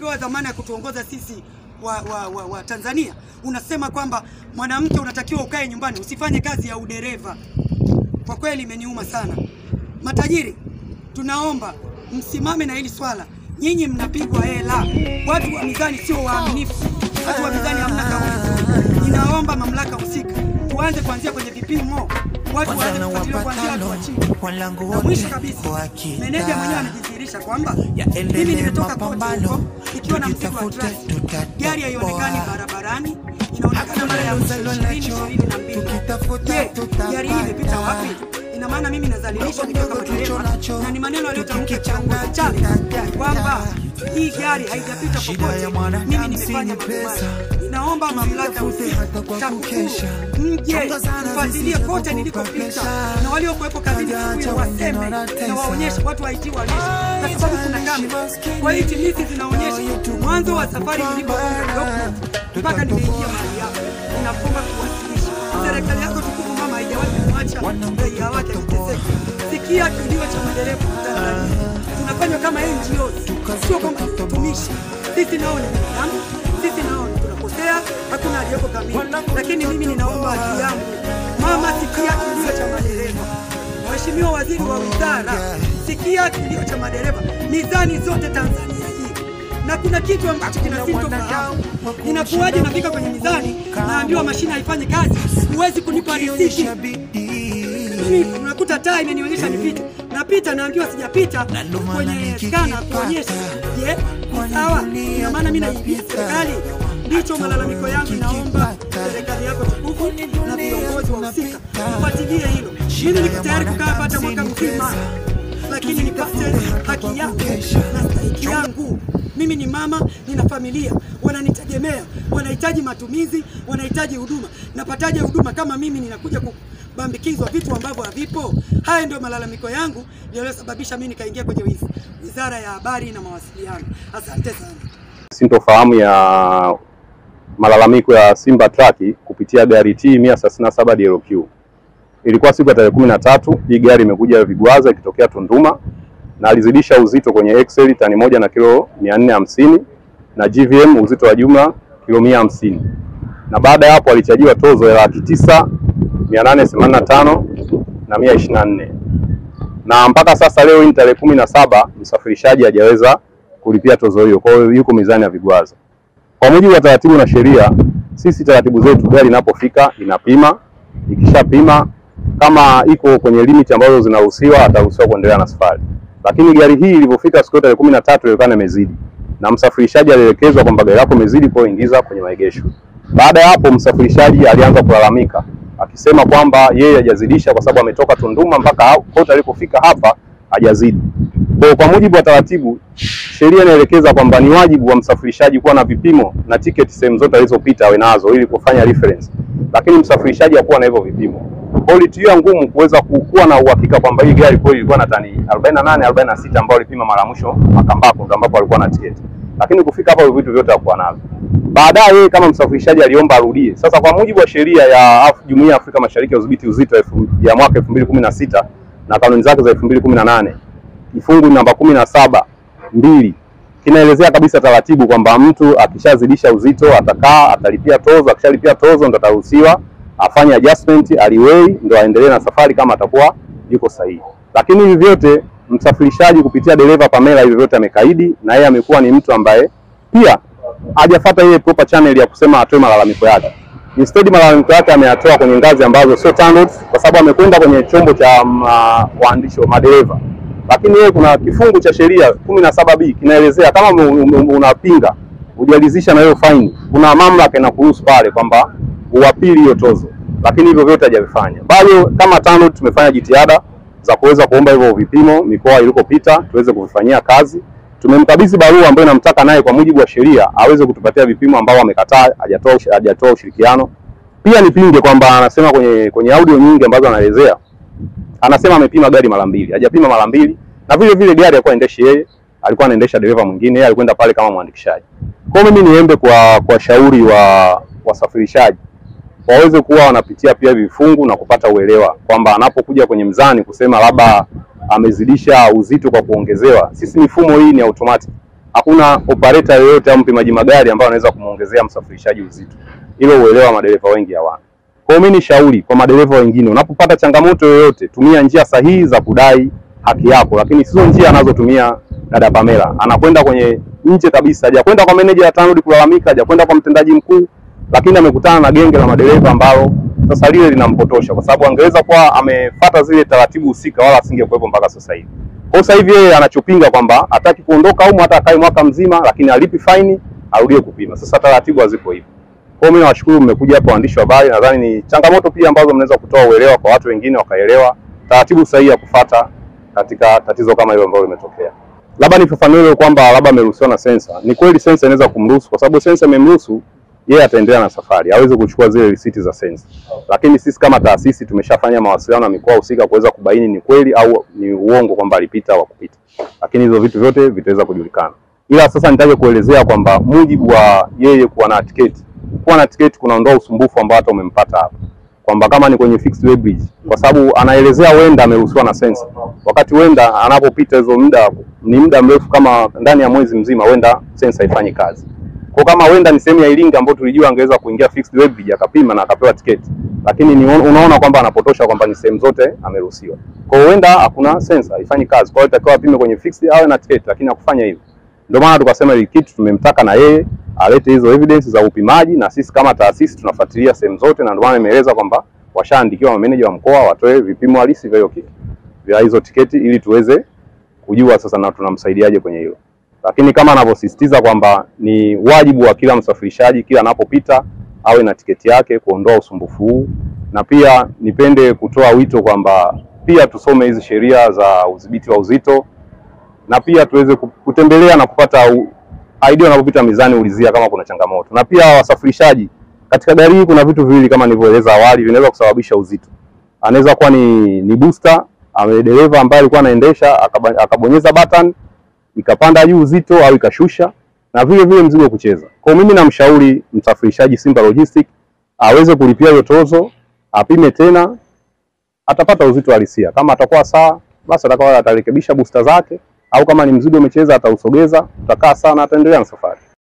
Umepewa dhamana ya kutuongoza sisi wa Tanzania. Unasema kwamba mwanamke unatakiwa ukae nyumbani, usifanye kazi ya udereva. Kwa kweli imeniuma sana. Matajiri, tunaomba msimame na hili swala. Nyinyi mnapigwa hela. Watu wa mizani sio waaminifu. Watu wa mizani hamna kauli nzuri. Ninaomba mamlaka husika tuanze kuanzia kwenye vipimo. Watu waanze kufuatilia kuanzia watu wa chini. Na mwisho kabisa, meneja mwenyewe amejidhihirisha kwamba mimi nimetoka kote huko ikiwa na mzigo wa trust. Gari haionekani barabarani, inaonekana mara ya mwisho 2022. Je, gari hii imepita wapi? Ina maana mimi nazalilishwa nikiwa kama dereva, na ni maneno aliyotamka kiongozi Charles kwamba hii gari haijapita popote, mimi nimefanya makosa. Ninaomba mamlaka husika TAKUKURU mje mfuatilie kote nilikopita, na waliokuwepo kazini siku hiyo waseme na waonyeshe, watu wa IT waonyeshe, kwa sababu kuna kamera. Kwa hiyo hizi zinaonyesha mwanzo wa safari nilipofunga document mpaka nimeingia mahali hapa. Ninaomba kuwasilisha. Serikali yako tukufu mama haijawahi kumwacha raia wake akiteseka. Sikia kilio cha madereva Tanzania. Tunafanywa kama NGOs, sio kwamba tutumishi. Sisi nao ni binadamu, sisi nao tunakosea, hakuna aliyeko kamili. Lakini mimi ninaomba haki yangu. Mama, sikia kilio cha madereva. Mheshimiwa Waziri wa Wizara, sikia kilio cha madereva. Mizani zote Tanzania hii. Na kuna kitu ambacho kinasintofahamu. Inakuwaje nafika kwenye mizani, naambiwa mashine haifanyi kazi, huwezi kunipa risiti. Mimi unakuta taa imenionyesha nipite, napita naambiwa sijapita kwenye skana kuonyesha. Je, sawa? Ina maana mimi naibia serikali? Ndicho malalamiko yangu. Naomba serikali yako tukufu na viongozi wahusika mfuatilie hilo. Mimi niko tayari kukaa hata mwaka mzima, lakini nipate haki yangu na stahiki yangu. Mimi ni mama, nina familia, wananitegemea, wanahitaji matumizi, wanahitaji huduma. Napataje huduma kama mimi ninakuja kubambikizwa vitu ambavyo havipo? Haya ndio malalamiko yangu yaliyosababisha mimi nikaingia kwenye Wizara ya Habari na Mawasiliano. Asante sana. Sintofahamu ya malalamiko ya Simba Truck kupitia gari T 137 DLQ. Ilikuwa siku ya tarehe 13, hii gari imekuja Vigwaza ikitokea Tunduma na alizidisha uzito kwenye Excel tani 1 na kilo 450 na GVM uzito wa jumla kilo 150. Na baada ya hapo alichajiwa tozo ya 9,885 na 124. Na mpaka sasa leo hii tarehe 17 msafirishaji hajaweza kulipia tozo hiyo. Kwa hiyo yuko mizani ya Vigwaza. Kwa mujibu wa taratibu na sheria, sisi taratibu zetu gari inapofika inapima, ikishapima kama iko kwenye limit ambazo zinaruhusiwa ataruhusiwa kuendelea na safari. Lakini gari hii ilipofika siku tarehe 13 ilikuwa imezidi, na msafirishaji alielekezwa kwamba gari lako imezidi, kwa ingiza kwenye maegesho. Baada ya hapo msafirishaji alianza kulalamika akisema kwamba yeye hajazidisha kwa sababu ametoka Tunduma mpaka kote alipofika hapa hajazidi. Kwa mujibu wa taratibu, sheria inaelekeza kwamba ni wajibu wa msafirishaji kuwa na vipimo na tiketi sehemu zote alizopita awe nazo ili kufanya reference. Lakini msafirishaji hakuwa na hivyo vipimo. Kwa hiyo ilitia ngumu kuweza kuwa na uhakika kwamba hii gari kweli ilikuwa na tani 48 46 ambayo alipima mara mwisho Makambako ambapo alikuwa na tiketi. Lakini kufika hapa vitu vyote hakuwa navyo. Baadaye kama msafirishaji aliomba arudie. Sasa kwa mujibu wa sheria ya Jumuiya ya Afrika Mashariki ya Udhibiti Uzito ya mwaka 2016 na kanuni zake za 2018 kifungu namba 17(2) kinaelezea kabisa taratibu kwamba mtu akishazidisha uzito atakaa, atalipia tozo, akishalipia tozo ndo ataruhusiwa afanye adjustment, aliwei ndo aendelee na safari kama atakuwa yuko sahihi. Lakini hivi vyote msafirishaji kupitia dereva Pamela hivi vyote amekaidi, na yeye amekuwa ni mtu ambaye pia hajafuata ile proper channel ya kusema atoe malalamiko yake. Instead malalamiko yake ameyatoa kwenye ngazi ambazo sio TANROADS, kwa sababu amekwenda kwenye chombo cha waandishi wa madereva. Lakini yeye kuna kifungu cha sheria 17B kinaelezea kama unapinga hujalizisha na hiyo fine, kuna mamlaka inakuruhusu pale kwamba uapili hiyo tozo. Lakini hivyo vyote hajavifanya. Bado kama TANROADS tumefanya jitihada za kuweza kuomba hivyo vipimo mikoa ilikopita tuweze kuvifanyia kazi. Tumemkabidhi barua ambayo inamtaka naye kwa mujibu wa sheria aweze kutupatia vipimo ambao amekataa, hajatoa ushirikiano. Pia nipinge kwamba anasema kwenye audio nyingi ambazo anaelezea, anasema amepima gari mara mbili. Hajapima mara mbili, na vile vile gari alikuwa anaendesha yeye, alikuwa anaendesha dereva mwingine, yeye alikwenda pale kama mwandikishaji. Kwa mimi niombe kwa shauri wa wasafirishaji waweze kuwa wanapitia pia vifungu na kupata uelewa kwamba anapokuja kwenye mzani kusema labda amezidisha uzito kwa kuongezewa, sisi mifumo hii ni automatic. Hakuna operator yoyote au mpimaji magari ambaye anaweza kumuongezea msafirishaji uzito. Hilo uelewa madereva wengi hawana. Kwa hiyo mimi nishauri kwa madereva wengine, unapopata changamoto yoyote, tumia njia sahihi za kudai haki yako, lakini sio njia anazotumia dada Pamela. Anakwenda kwenye nje kabisa, hajakwenda kwa meneja ya TANROADS kulalamika, hajakwenda kwa mtendaji mkuu, lakini amekutana na genge la madereva ambalo sasa lile linampotosha, kwa sababu angeweza kuwa amefuata zile taratibu husika wala asingekuwepo mpaka sasa hivi. Kwa sasa hivi yeye anachopinga kwamba hataki kuondoka huko hata akae mwaka mzima, lakini alipi faini arudie kupima. Sasa taratibu hazipo hivyo. Kwa hiyo mimi nawashukuru mmekuja hapa waandishi wa habari, nadhani ni changamoto pia ambazo mnaweza kutoa uelewa kwa watu wengine wakaelewa taratibu sahihi ya kufuata katika tatizo kama hilo ambalo limetokea. Labda nifafanue kwamba labda ameruhusiwa na sensa. Ni kweli sensa inaweza kumruhusu, kwa sababu sensa imemruhusu yeye ataendelea na safari, hawezi kuchukua zile risiti za sensa. Lakini sisi kama taasisi tumeshafanya mawasiliano na mikoa husika kuweza kubaini ni kweli au ni uongo kwamba alipita au hakupita. Lakini hizo vitu vyote vitaweza kujulikana. Ila sasa nitake kuelezea kwamba mujibu wa yeye kuwa na tiketi, kuwa na tiketi kunaondoa usumbufu ambao hata umempata hapa. Kwamba kama ni kwenye fixed way bridge, kwa sababu anaelezea wenda ameruhusiwa na sensa, wakati wenda anapopita hizo muda ni muda mrefu, kama ndani ya mwezi mzima wenda sensa haifanyi kazi. Kwa kama wenda ni sehemu ya Iringa ambayo tulijua angeweza kuingia fixed way bridge akapima na akapewa tiketi, lakini ni unaona kwamba anapotosha kwamba ni sehemu zote ameruhusiwa. Kwa hiyo wenda hakuna sensa haifanyi kazi, kwa hiyo itakiwa apime kwenye fixed awe na tiketi, lakini hakufanya hivyo. Ndio maana tukasema ile kitu tumemtaka na yeye alete hizo evidence za upimaji, na sisi kama taasisi tunafuatilia sehemu zote, na ndio maana nimeeleza kwamba washaandikiwa mameneja wa mkoa watoe vipimo halisi vya hiyo kitu, vya hizo tiketi, ili tuweze kujua sasa na tunamsaidiaje kwenye hilo. Lakini kama anavyosisitiza kwamba ni wajibu wa kila msafirishaji kila anapopita awe na tiketi yake kuondoa usumbufu huu. Na pia nipende kutoa wito kwamba pia tusome hizi sheria za udhibiti wa uzito, na pia tuweze kutembelea na kupata idea unapopita mizani, ulizia kama kuna changamoto. Na pia wasafirishaji, katika gari hii kuna vitu viwili kama nilivyoeleza awali vinaweza kusababisha uzito. Anaweza kuwa ni booster, dereva ambaye alikuwa anaendesha akabonyeza button ikapanda juu uzito au ikashusha, na vile vile mzigo kucheza. Kwa mimi namshauri msafirishaji Simba Logistics aweze kulipia hiyo tozo, apime tena, atapata uzito halisia. Kama atakuwa sawa, basi atakuwa atarekebisha booster zake, au kama ni mzigo umecheza atausogeza, utakaa sana, ataendelea na safari.